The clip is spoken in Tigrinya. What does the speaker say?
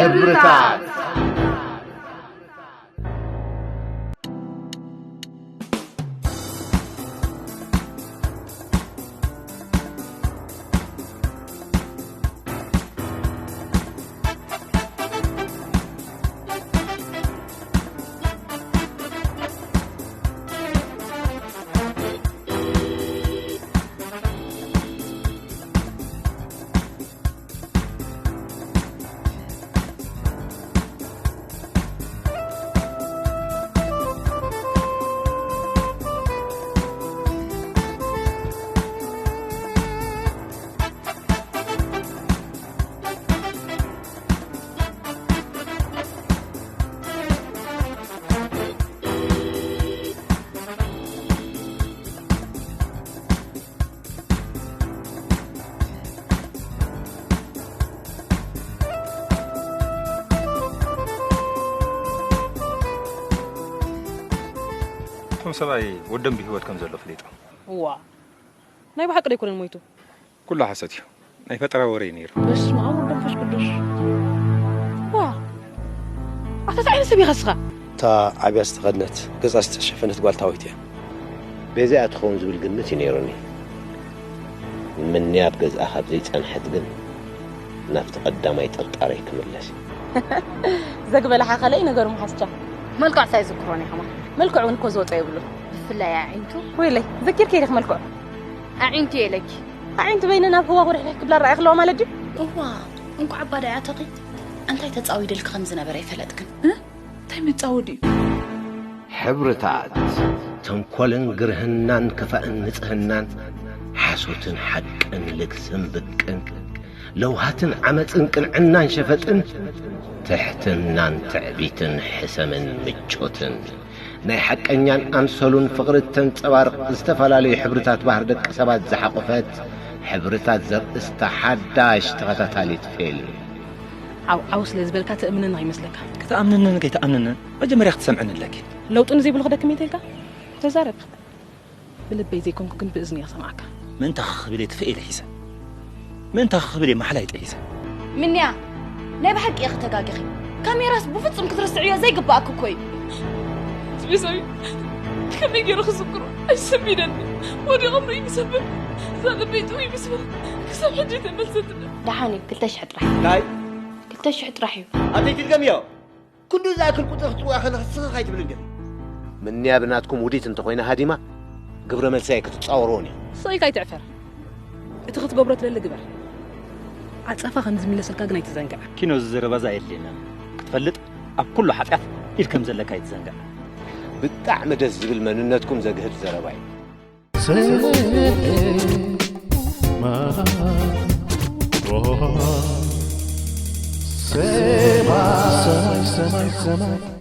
ሕብርታት። እቶም ሰብኣይ ወዶም ብህይወት ከም ዘሎ ፈሊጦም። እዋ፣ ናይ ብሓቂ ዶ ኣይኮነን ሞይቱ? ኩሉ ሓሶት እዩ። ናይ ፈጠራ ወረ እዩ ነይሩ። በስመ ኣብ ወወልድ ወመንፈስ ቅዱስ። ዋ፣ ኣታ እንታይ ዓይነት ሰብ ኢኻ እስኻ? እታ ዓብያ ዝተኸድነት፣ ገጻ ዝተሸፈነት ጓል ታዊት እያ። በዚኣ ትኸውን ዝብል ግምት እዩ ነይሩኒ። ምንያ ኣብ ገዝኣ ካብ ዘይጸንሐት ግን፣ ናብቲ ቀዳማይ ጥርጣረይ ክምለስ እዩ። ዘግበለ ሓኸለይ ነገሩ መሓዝቻ። መልክዕ ሳይዝክሮን እዩ ከማን። መልክዕ እውን እኮ ዝወጾ የብሉን። ብፍላይ ኣዒንቱ። ወይለይ፣ ዘኪርኪ ኢኺ መልክዑ። ኣዒንቱ እየ ኢለኪ። ኣዒንቱ በይነን ኣብ ህዋ ውርሕርሕ ክብላ ረኣይ ክለዋ ማለት ድዩ? እዋ፣ እንኳዕ ኣባዳይ ኣተኺ። እንታይ ተጻዊድልኪ ከም ዝነበረ ኣይፈለጥክን። እ? እንታይ መጻወዲ እዩ? ሕብርታት። ተንኮልን ግርህናን ክፋእን ንጽህናን፣ ሓሶትን ሓቅን ልግስን ብቅን፣ ለውሃትን ዓመጽን ቅንዕናን ሸፈጥን፣ ትሕትናን ትዕቢትን ሕሰምን ምቾትን፣ ናይ ሓቀኛን ኣምሰሉን ፍቕሪ እተንጸባርቕ ዝተፈላለዩ ሕብርታት ባህሪ ደቂ ሰባት ዝሓቖፈት ሕብርታት ዘርእስታ ሓዳሽ ተኸታታሊት ፊልም። ዓው ዓው ስለ ዝበልካ ትእምነኒ ከይመስለካ። ክትኣምንንን ከይትኣምንንን መጀመርያ ክትሰምዕኒ ኣለኪ። ለውጢ ንዘይብሉ ክደክም እየ ተልካ? ተዛረብ። ብልበይ ዘይኮንኩ ግን ብእዝኒ እየ ክሰምዓካ። ምእንታኺ ክብል እየ ትፍእ ኢለ ሒዘ። ምእንታኺ ክብል እየ ማሕላ ይጠይዘ። ምንያ፣ ናይ ብሓቂ ኢኺ ተጋጊኺ። ካሜራስ ብፍጹም ክትርስዕዮ ዘይግባኣኪ እኮ እዩ። ስፔሳዊ፣ ከመይ ገይረ ክዝክሮ? ኣይሰሚደኒ። ወዲቖም ርእዩ ዝሰምዕ። እዛ ልበይ ጥውይ ምስ በለት፣ ክሳብ ሕጂ ተመልሰትኒ። ደሓን እዩ፣ ክልተ ሽሕ ጥራሕ። እንታይ? ክልተ ሽሕ ጥራሕ እዩ። ኣደይ ትድገምዮ። ክንዱ ዝኣክል ቁጽሪ ክትጽውዓ ከለኺ ስኽኽ ኣይትብልን ዲኺ? ምንያ ብናትኩም ውዲት እንተኾይና ሃዲማ፣ ግብረ መልሲ ኣይክትጻወርዎን ኢኹም። ስቕ ኢልካ ኣይትዕፈር። እቲ ክትገብሮ ትደሊ ግበር። ዓጸፋ ከም ዝምለሰልካ ግን ኣይትዘንግዕ። ኪኖ፣ እዚ ዘረባ እዚ ኣየድልየናን። ክትፈልጥ፣ ኣብ ኩሉ ሓጢኣት ኢድ ከም ዘለካ ኣይትዘንግዕ። ብጣዕሚ ደስ ዝብል መንነትኩም ዘግህድ ዘረባ እዩ። ሰማይ፣ ሰማይ፣ ሰማይ፣ ሰማይ።